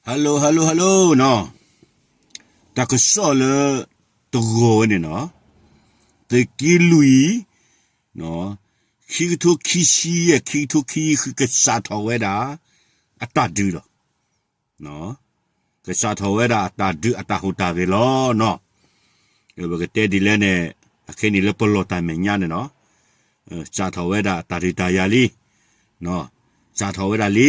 Hello hello hello နီၤ, တၢ်ကစီၣ်လၢတဂီၤဝဲန့ၣ်နီၤ, သုးက့လွံၢ် ခံကထိခံဆံယဲၢ် ခံကထိခံဆံဃု ကစးထီၣ်ဝဲဒၣ် အတၢ်ဒုးလီၤ. ကစးထီၣ်ဝဲဒၣ်အတၢ်ဒုးအတၢ်ဟူးတၢ်ဂဲၤလီၤနီၤ. ပကတဲဒ်လဲၣ်န့ၣ်, အခဲန့ၣ်လၢပလီၢ်တၢ်မဲာ်ညါန့ၣ်နီၤ, စးထီၣ်ဝဲဒၣ်တၢ်ဒုးတၢ်ယၤလံ, စးထီၣ်ဝဲဒၣ်လံ.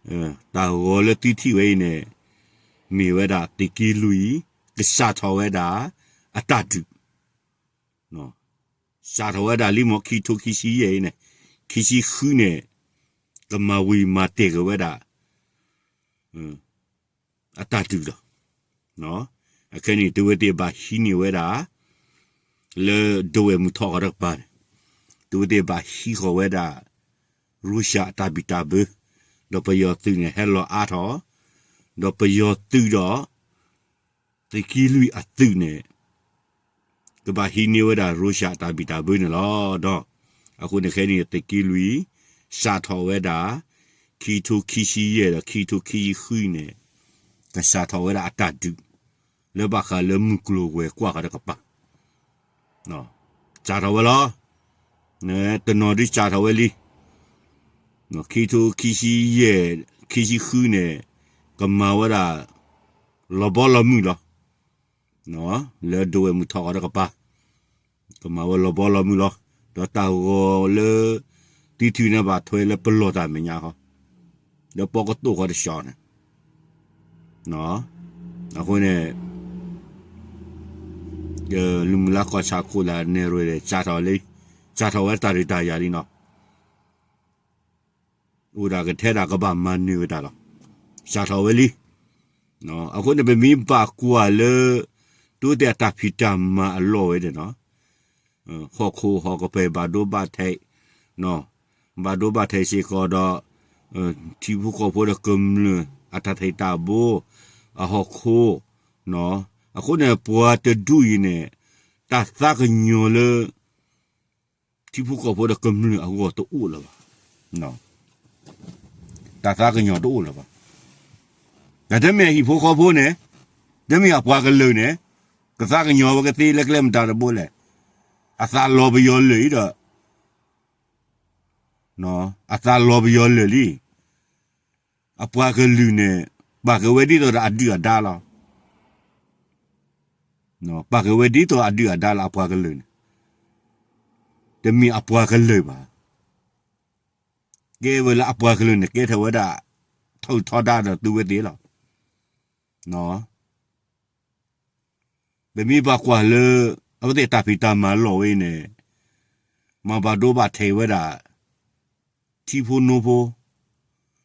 တၢ်ဂီၤလၢသုထံၣ်ဝဲအံၤန့ၣ် မ့ၢ်ဝဲဒၣ်သုးက့လွံၢ် ကစးထီၣ်ဝဲဒၣ်အတၢ်ဒုး စးထီၣ်ဝဲဒၣ်လံမ့ၢ် ခံကထိခံဆံယဲၢ်အံၤန့ၣ်, ခံဆံဃုန့ၣ် ကမၤဝံၤမၤတဲာ်က့ၤဝဲဒၣ် အတၢ်ဒုးလီၤ. အခဲန့ၣ် သုဝဲသ့ၣ်ဘၣ်ဟံးန့ၢ်ဝဲဒၣ် လၢဒဝဲၢ်မုၢ်ထီၣ်ဃီတကပၤန့ၣ်, သုဝဲသ့ၣ်ဘၣ်ဟံးဃီၤဝဲဒၣ် ရူၤၡၢၣ်အတၢ်ဘံၣ်တၢ်ဘၢ, ဒီးပယီၤသုးန့ၣ်ဟဲလီၤအါထီၣ်, ဒီးပယီၤသုးဒီး သုးက့လွံၢ်အသုးန့ၣ် ကဘၣ်ဟံးန့ၢ်ဝဲဒၣ်ရူၤၡၢၣ်အတၢ်ဘံၣ်တၢ်ဘၢန့ၣ်လီၤ. ဒီးအဃိန့ၣ်ခဲအံၤ သုးက့လွံၢ် စးထီၣ်ဝဲဒၣ် ခံကထိခံဆံယဲၢ်ဒီးခံကထိခံဆံဃုန့ၣ် ကစးထီၣ်ဝဲဒၣ်အတၢ်ဒုး လၢဘၣ်ဃးလၢမုၢ်ကျိၤဝဲၤကွာ်ဃီတကပၤ စးထီၣ်ဝဲလီၤ. တနီၤဒုးစးထီၣ်ဝဲလံ. ခံကထိခံဆံယဲၢ် ခံဆံဃုန့ၣ် ကမၤဝဲဒၣ် လီၤဘီလီၤမုၢ်လီၤ. လၢဒဝဲၢ်မုၢ်ထီၣ်ဃီတကပၤ ကမၤဝဲလီၤဘီလီၤမုၢ်လီၤ. ဒီးတၢ်ဂီၤလၢ သုထံၣ်န့ၣ်ဘၣ်ထွဲလၢပလီၢ်တၢ်မဲာ်ညါဃီ, လၢပီကတိၢ်ဃီတဆှီန့ၣ်, အဃိန့ၣ် လၢမုၢ်လၢ်ကီၢ်ဆၣ်ခိၣ်လၢအနဲၣ်ရွဲၣ်ဒီး စးထီၣ်လံ, စးထီၣ်ဝဲတၢ်ဒုးတၢ်ယၤလံနီၤ. အိၣ်ဒၣ်ကထဲဒၣ်ကဘၣ်မၤနၢၤဝဲတၢ်လီၤ. စးထီၣ်ဝဲလံ. အဃိန့ၣ် ပမ့ၢ်ဘၣ်ကွၢ်လၢ တုၤတဲအတၢ်ဖံးတၢ်မၤအလီၢ်ဝဲန့ၣ်နီၤ, ဟီၣ်ခိၣ်ဟီၣ်ကပၤဘၣ်ဒိဘၣ်ထံး, ဘၣ်ဒိဘၣ်ထံးစ့ၢ်ကီးဒီး ထံဖိကီၢ်ဖိဒီးကမျၢၢ်အတၢ်ထံၣ်တၢ်ဘိ အဟီၣ်ခိၣ်, အဃိန့ၣ် ပှၤတဒူၣ်အံၤန့ၣ် တၢ်သးကညီၤလၢ ထံဖိကီၢ်ဖိဒီးကမျၢၢ်အဂီၢ်တအိၣ်လၢၤဘၣ်. တၢ်သးကညီၤတအိၣ်လၢၤဘၣ်. တၢ်တမ့ၢ်ဟံၣ်ဖိဃီဖိန့ၣ်, တမ့ၢ်အပှၤကလုာ်န့ၣ်, ကသးကညီၤဝဲကသ့လၢကျဲမတၤတဘိလဲၣ်. အသးလီၤပယီၤလၢာ်အံၤဒီး အသးလီၤပယီၤလၢာ်လံ. အပှၤကလုာ်န့ၣ် ပာ်က့ၤဝဲဒ်သိးဒီးအဒုၣ်အဒါလီၤ. ပာ်က့ၤဝဲဒ်သိးအဒုၣ်အဒါလီၤ အပှၤကလုာ်န့ၣ်, တမ့ၢ်အပှၤကလုာ်ဘၣ်. ကဲဝဲလၢအပှၤကလုာ်န့ၣ် ကဲထီၣ်ဝဲဒၣ် ထီၣ်ထီဒါဒီးသုဝဲသ့ၣ်လီၤ. ပမ့ၢ်ဘၣ်ကွၢ်လၢ အဝဲသ့ၣ်တၢ်ဖံးတၢ်မၤလီၢ်ဝဲအံၤန့ၣ် မၤဘၣ်ဒိဘၣ်ထံးဝဲဒၣ် ထံဖိနိဖိ,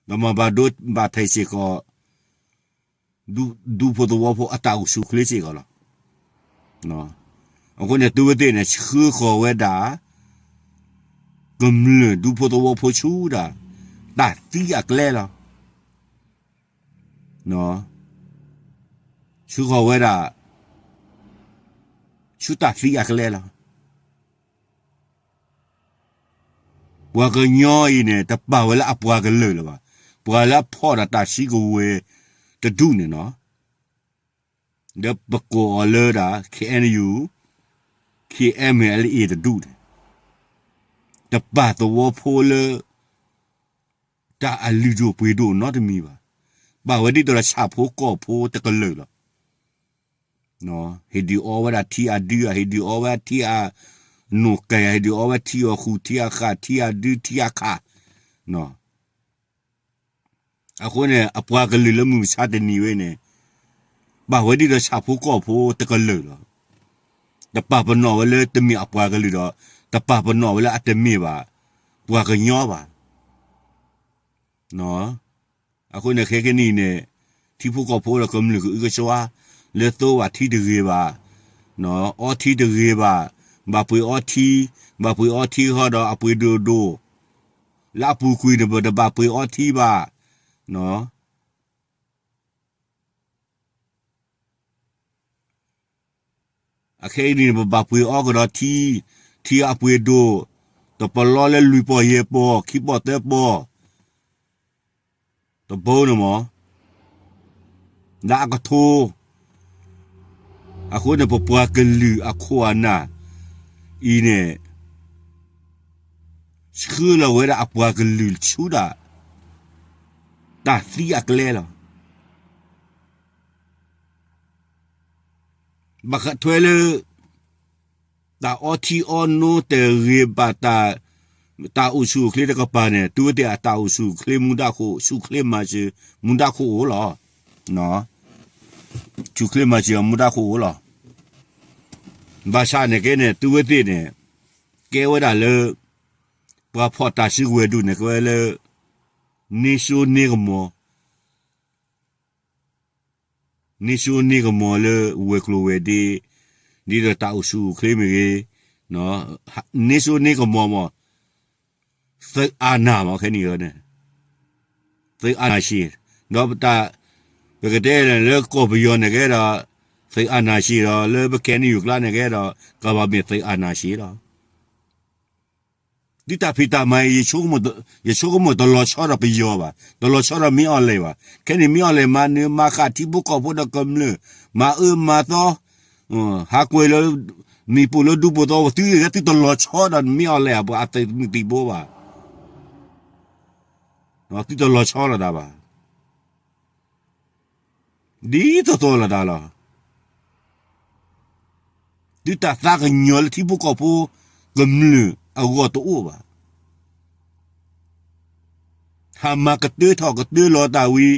ဒီးမၤဘၣ်ဒိဘၣ်ထံးစ့ၢ်ကီး ဒူဖိသဝီဖိအတၢ်အိၣ်ဆူၣ်အိၣ်ချ့စ့ၢ်ကီးလီၤ. အဃိန့ၣ် သုဝဲသ့ၣ်န့ၣ် ဆှၢဃီၤဝဲဒၣ် ကမျၢၢ်ဒူဖိသဝီဖိဆူဒၣ် တၢ်သံအကျဲလီၤ. ဆှၢဃီၤဝဲဒၣ် ဆူတၢ်သံအကျဲလီၤ. ပှၤကညီအံၤန့ၣ် တပာ်ဝဲလၢအပှၤကလုာ်လၢၤဘၣ်. ပှၤလၢအဖီၣ်ဒီးတၢ်စုကဝဲၤတဒူၣ်န့ၣ်နီၤ, ဒီးပကိးအီၤလၢဒၣ် KNU, KNLA တဒူၣ်န့ၣ်, တပာ်သဝီဖိလၢ တၢ်အလုၢ်ဒိၣ်ပှ့ၤဒိၣ်နီတမံၤဘၣ်. ပာ်ဝဲဒ်သိးဒီးဆၣ်ဖိကီၢ်ဖိတကလုာ်လီၤ. ဟ့ၣ်ဒုးအီဝဲဒၣ်ထံအဒု, ဟ့ၣ်ဒုးအီဝဲဒၣ်ထံအနိၣ်ကဲ, ဟ့ၣ်ဒုးအီဝဲထံအီၣ်ဃုာ်, ထံအဃၣ်, ထံအဒု, ထံအခၣ်. အဃိန့ၣ် အပှၤကလုာ်လၢမုၢ်မဆါတနံၤဝဲန့ၣ် ပာ်ဝဲဒ်သိးဆၣ်ဖိကီၢ်ဖိတကလုာ်လီၤ. တပာ်ပနီၣ်ဝဲလၢတမ့ၢ်အပှၤကလုာ်ဒီး တပာ်ပနီၣ်ဝဲလၢအတမ့ၢ်ဘၣ် ပှၤကညီဘၣ်. အဃိန့ၣ် ခဲကနံၣ်အံၤန့ၣ် ထံဖိကီၢ်ဖိဒီးကမျၢၢ်ကအုကစွါ လၢသိးဘၣ်ထံတဂ့ၤဘၣ်, အီထံတဂ့ၤဘၣ်, ဘၣ်ပှ့ၤအီထံ, ဘၣ်ပှ့ၤအီထံဃီဒီးအပှ့ၤဒိၣ်ဒိၣ်, လၢအပူၤကွံာ်န့ၣ် ပတဘၣ်ပှ့ၤအီထံဘၣ်. အခဲအံၤန့ၣ် ပဘၣ်ပှ့ၤအီကဒီးထံ, ထံအပှ့ၤဒိၣ်, တပလီလၢလွံၢ်ပီၢ်ယဲၢ်ပီၢ် ခံပီၢ်သၢပီၢ်, တဘိန့ၣ်မး, လၢအကထိ, အဃိန့ၣ် ပပှၤကလုာ်အခိၣ်အနၢ်အံၤန့ၣ် ဆှၢလီၤဝဲဒၣ်အပှၤကလုာ်ဆူဒၣ် တၢ်သံအကျဲလီၤ. ဘၣ်ဃးထွဲလၢ တၢ်အီထံအီနိတဂ့ၤဘၣ် တၢ်အိၣ်ဆူၣ်အိၣ်ချ့တကပၤန့ၣ် သုဝဲသ့ၣ်အတၢ်အိၣ်ဆူၣ်အိၣ်ချ့မူဒါခိၣ် ဆူၣ်ချ့မၤစၢၤမူဒါခိၣ်အိၣ်လီၤ. ဆူၣ်ချ့မၤစၢၤအမူဒါခိၣ်အိၣ်လီၤ. ဘၣ်ဆၣ်န့ၣ်ကဲန့ၣ် သုဝဲသ့ၣ်န့ၣ် ကဲဝဲဒၣ်လၢ ပှၤဖီၣ်တၢ်စုကဝဲၤဒုၣ်န့ၣ် ကဲဝဲလၢ န့ၢ်စိန့ၢ်ကမီၤ န့ၢ်စိန့ၢ်ကမီၤလၢဝဲၤကျိၤဝဲၤဒ့, ဒ်သိးတၢ်အိၣ်ဆူၣ်အိၣ်ချ့မ့ၢ်ဂ့ၤ, န့ၢ်စိန့ၢ်ကမီၤမး, သုးအာဏာမး ခဲနံၣ်အံၤန့ၣ်, သုးအာဏာရှင်, ဒီး ပကတဲလၢကီၢ်ပယီၤန့ၣ်ကဲဒီး သုးအာဏာရှင်ဒီး လၢပ KNU ကျါန့ၣ်ကဲဒီး ကဘၣ်မ့ၢ်သုးအာဏာရှင်လီၤ. သုတၢ်ဖံးတၢ်မၤအံၤ ယဆိကမိၣ်တလီၤဆီဒီးပယီၤဘၣ်, တလီၤဆီဒီးမ့ၢ်အီၤလဲၣ်ဘၣ်. ခဲန့ၣ်မ့ၢ်အီၤလဲၣ် မၤနၢၤမၤဃၣ်ထံဖိကီၢ်ဖိဒီးကမျၢၢ်, မၤအၢမၤသီ, ဟးကွံာ်လၢ မ့ၣ်ပိၢ်လၢဒူပူၤသဝီပူၤ သုဂ့ၤသုတလီၤဆီဒီးမ့ၢ်အီၤလဲၣ်အပှၤအသုးမုၢ်သံၣ်ဘိဘၣ်. သုတလီၤဆီလီၤတၢ်ဘၣ်. ဒ်သိးသိးလီၤတၢ်လီၤ. သုတၢ်သးကညီၤလၢထံဖိကီၢ်ဖိကမျၢၢ်အဂီၢ်တအိၣ်ဘၣ်. ဟးမၤကတၢထီၣ်ကတၢလီၤတၢ်ဝံၤ,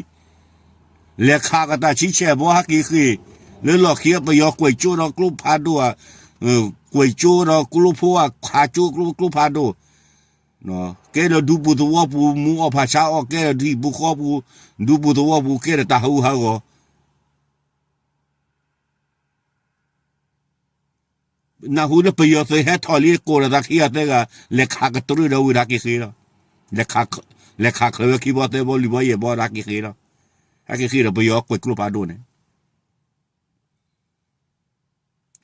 လဲၤခးကတၢ်ဆံဆဲၣ်ဘီဟဲက့ၤဃ့ၢ်, လၢလီၢ်ခံပယီၤကွဲးကၠိဒီးကျိဖးဒိၣ်, ကွဲးကၠိဒီးကျိဖိ အခးကၠိကျိဖးဒိၣ်, ကဲဒီးဒူပူၤသဝီပူၤ မူအီၣ်ဖးဆါအီၣ် ကဲဒီးဟံၣ်ပူၤဃီပူၤ, ဒူပူၤသဝီပူၤ ကဲဒီးတၢ်ဟးဂူာ်ဟးဂီၤ. နၢ်ဟူလၢပယီၤသုးဟဲထီၣ်လံ ကိးဒီးသးခံဂၤသၢဂၤ လဲၤခးကတြၢဒီးဝံၤဒီးဟဲက့ၤဃ့ၢ်လီၤ. လဲၤခးချၢဝဲခံဘီသၢဘီလွံၢ်ဘီယဲၢ်ဘီဒီးဟဲက့ၤဃ့ၢ်လီၤ. ဟဲက့ၤဃ့ၢ်ဒီးပယီၤကွဲးကျိဖးဒိၣ်န့ၣ်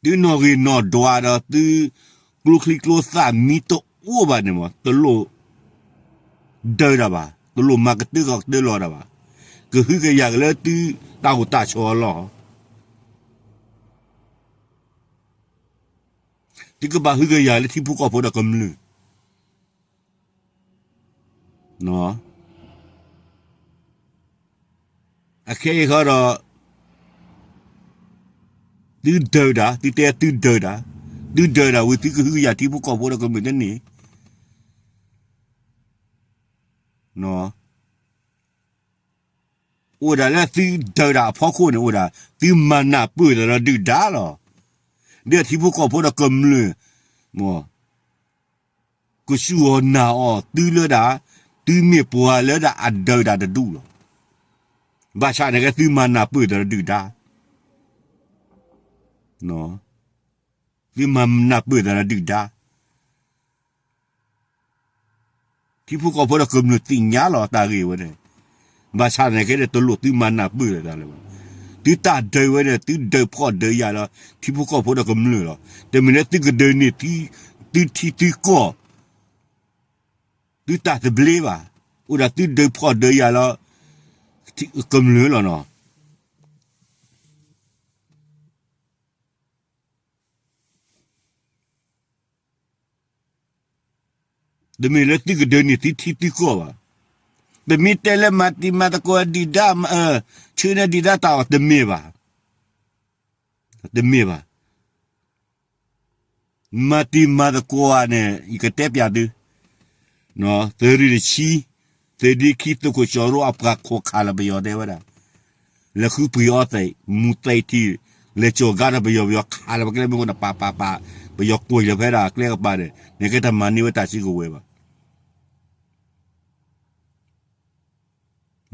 သုနီၣ်ဂံၢ်နီၣ်ဒွးဒီးသုကျိချံကျိသၣ်မ့ၢ်တအိၣ်ဘၣ်န့ၣ်မး တလိၣ်ဒၢးတၢ်ဘၣ်, တလိၣ်မၤကတၢကီကတၢလီၤတၢ်ဘၣ်. ကဟုကယာ်က့ၤလၢသုတၢ်အိၣ်တၢ်ဆိးအလီၢ်, သုကဘၣ်ဟုကယာ်လၢထံဖိကီၢ်ဖိဒီးကမျၢၢ် အခဲအံၤဃီဒီး သုဒၢးတၢ်, သုတဲသုဒၢးတၢ်, သုဒၢးတၢ်ဝံၤ သုကဟုကယာ်ထံဖိကီၢ်ဖိဒီးကမျၢၢ်တန့ၢ်, အိၣ်ဒၣ်လၢသုဒၢးတၢ်အဖီခိၣ်န့ၣ် အိၣ်ဒၣ် သုမၤနၢ်ပၢၢ်တၢ်ဒီးဒုၣ်ဒါလီၤ. ဒီးထံဖိကီၢ်ဖိဒီးကမျၢၢ် မ် ကစူၢ်အီၤနာ်အီၤသုလၢဒၣ်, သုမ့ၢ်ပှၤလၢဒၣ်အဒၢးတၢ်တဒူၣ်လီၤ. ဘၣ်ဆၣ်န့ၣ်ကဲ သုမၤနၢ်ပၢၢ်တၢ်ဒီးဒုၣ်ဒါ, သုမၤနၢ်ပၢၢ်တၢ်ဒီးဒုၣ်ဒါ ထံဖိကီၢ်ဖိဒီးကမျၢၢ်သ့ၣ်ညါလီၤတၢ်ဂ့ၢ်ဝဲန့ၣ်, ဘၣ်ဆၣ်န့ၣ်ကဲ တလိၣ်သုမၤနၢ်ပၢၢ်တၢ်လၢၤဘၣ်. သုတၢ်ဒၢးဝဲန့ၣ် သုဒၢးဖှီၣ်ဒၢးယာ်လီၤ ထံဖိကီၢ်ဖိဒီးကမျၢၢ်လီၤ. တမ့ၢ်လၢသုကဒၢးန့ၢ် သုထံသုကီၢ်, သုတၢ်သဘျ့ဘၣ်, အိၣ်ဒၣ်သုဒၢးဖှီၣ်ဒၢးယာ်လီၤ ကမျၢၢ်လီၤနီၤ. တမ့ၢ်လၢသုကဒၢးန့ၢ်သုထံသုကီၢ်ဘၣ်. တမ့ၢ်တဲလၢမၤတံၤမၤသကိးဒုၣ်ဒါ, ဆှၢန့ၢ်ဒုၣ်ဒါတၢ်အီၣ် တမ့ၢ်ဘၣ်, တမ့ၢ်ဘၣ်. မၤတံၤမၤသကိးဧါန့ၣ် ယကတဲပျးသု, သုးရ့ၣ်တဆံ, သုးဒ့ခံ သုးခိၣ်ကၠီၤရိအပှၤခိးခးလၢပယီၤတဲဝဲဒၣ်, လဲၤဃုပှ့ၤအီသံး, မူသံးထံ, လဲၤကၠီၤကါဒီးပယီၤ, ပယီၤခးလၢပကျဲမ့ၢ်အိၣ်န့ၣ် ပာ်ပာ်ပာ်, ပယီၤကွံာ်လၢဖဲဒၣ်အကျဲကပၤန့ၣ် နကဲတမၤန့ၢ်ဝဲတၢ်စုကဝဲၤဘၣ်.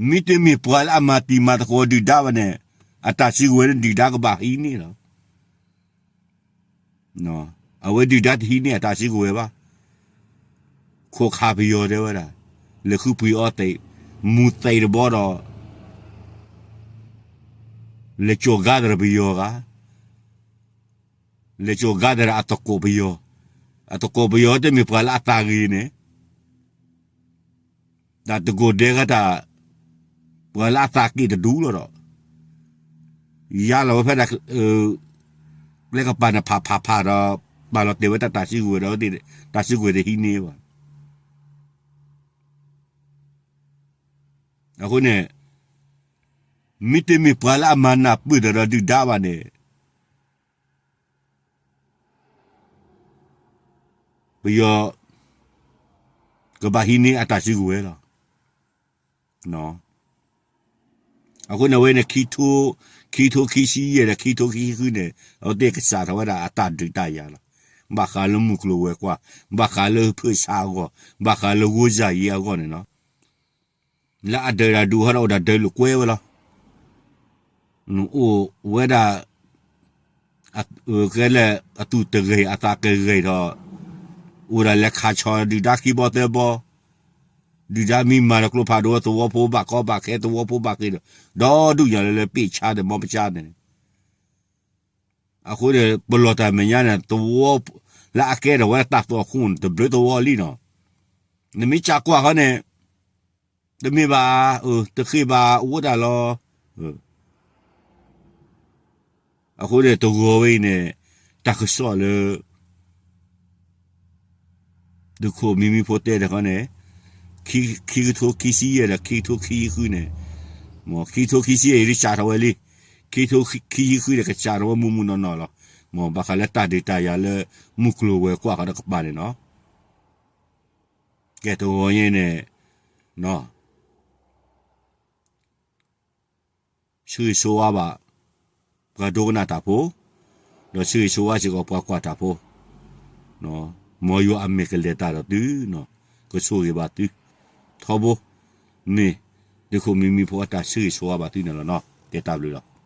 မ့တမ့ၢ်ပှၤလၢအမၤတံၤမၤသကိးဒုၣ်ဒါဘၣ်န့ၣ် အတၢ်စုကဝဲၤန့ၣ်ဒုၣ်ဒါကဘၣ်ဟံးန့ၢ်လီၤ. အဝဲဒုၣ်ဒါတဟံးန့ၢ်အတၢ်စုကဝဲၤဘၣ်. ခိးခးပယီၤတဲဝဲဒၣ်, လဲၤဃုပှ့ၤအီသံး, မူသံးတဘီဒီး လဲၤကၠီၤကါဒီးပယီၤဂၤ, လဲၤကၠီၤကါဒီးအသကိးပယီၤ, အသကိးပယီၤတမ့ၢ်ပှၤလၢအသးဂ့ၤန့ၣ် တၢ်တကိးဒဲကတၢ်, ပှၤလၢအသးက့ၣ်တဒူလီၤဒီး, ယါလီၤဝဲဖဲဒၣ် လၢကပၤန့ၣ်ဖးဖးဖးဒီး ပာ်လီၤတဲာ်ဝဲတၢ်တၢ်စုကဝဲၤဒီး တၢ်စုကဝဲၤတဟံးန့ၢ်ဘၣ်. အဃိန့ၣ် မ့တမ့ၢ်ပှၤလၢအမၤနၢ်ပၢၢ်တၢ်ဒီးဒုၣ်ဒါဘၣ်န့ၣ် ပယီၤ ကဘၣ်ဟံးန့ၢ်အတၢ်စုကဝဲၤလီၤ. အဃိန့ၣ်ဝဲန့ၣ် ခံထိခံဆံယဲၢ်ဒီး ခံထိခံဆံဃုန့ၣ် အဝဲသ့ၣ်ကစးထီၣ်ဝဲဒၣ်အတၢ်ဒုးတၢ်ယၤလီၤ. ဘၣ်ဃးလၢမုၢ်ကျိၤဝဲၤကွာ်, ဘၣ်ဃးလၢဖၢဆါအဂီၢ်, ဘၣ်ဃးလၢဂိၢ်စၢ်ယ့အဂီၢ်န့ၣ်လီၤ. လၢအဒၢးဒၣ်ဒူၣ်ဟီဒီး အိၣ်ဒၣ်ဒၢးလိာ်ကွဲဝဲလီၤ. အိၣ်ဝဲဒၣ် ကဲလၢအသူၣ်တဂ့ၤ အသးကဂ့ၤဒီး အိၣ်ဒၣ်လဲၤခးဆီၣ်ဒုၣ်ဒါခံဘီသၢဘီ, ဒုၣ်ဒါမ့ၢ်မၤဒီးကျိဖးဒိၣ် သဝီဖိဘၣ်ကီဘၣ်ခဲ သဝီဖိဘၣ်ဃ့ဒီး ဒီဒူၣ်ညါလၢလၢပ့ၢ်ဆါဒီး မီပဆါန့ၣ် အဃိန့ၣ် ပလီၢ်တၢ်မဲာ်ညါန့ၣ် သဝီလၢအကဲထီၣ်ဝဲတၢ်သွၣ်ခိၣ်န့ၣ် တဘျုးသဝီလံနီၤ. နမ့ၢ်စးကွၢ်ဃီန့ၣ် တမ့ၢ်ဘၣ်, တဃ့ဘၣ် အိၣ်ဝဲဒၣ်လီၤ. အဃိန့ၣ် တဂီၤဝဲအံၤန့ၣ် တၢ်ကစီၣ်လၢ ဒုးခိၣ်မံမံဖိတဲတခီန့ၣ် ခံကထိခံဆံယဲၢ်ဒီး ခံကထိခံဆံဃုန့ၣ်, မ်ခံကထိခံဆံယဲၢ်အံၤ စးထီၣ်ဝဲလံ, ခံကထိခံဆံဃုန့ၣ် ကစးထီၣ်ဝဲမုၢ်မုၢ်နီၢ်နီၢ်လီၤ. မ်ဘၣ်ဃးလၢတၢ်ဒုးတၢ်ယၤလၢ မုၢ်ကျိၤဝဲၤကွာ်ဃီဒီးကပၤန့ၣ်နီၤ. ကဲတဂီၤညါန့ၣ် ဆၢဂ့ၤဆၢဝါဘၣ် ပှၤဒိကနၣ်တၢ်ဖိ, ဒီးဆၢဂ့ၤဆၢဝါစ့ၢ်ကီးပှၤကွၢ်တၢ်ဖိ, မ်ယွၤအမဲာ်ကလဲၤတၢ်ဒီးသုနီၤ, ကဆိၣ်ဂ့ၤဘၣ်သု, ထီဘိ, မ့ၢ်သုးခိၣ်မံမံဖိအတၢ်ဆၢဂ့ၤဆၢဝါဘၣ်သုန့ၣ်လီၤနီၤ, ကဲတၢ်ဘျုးလီၤ.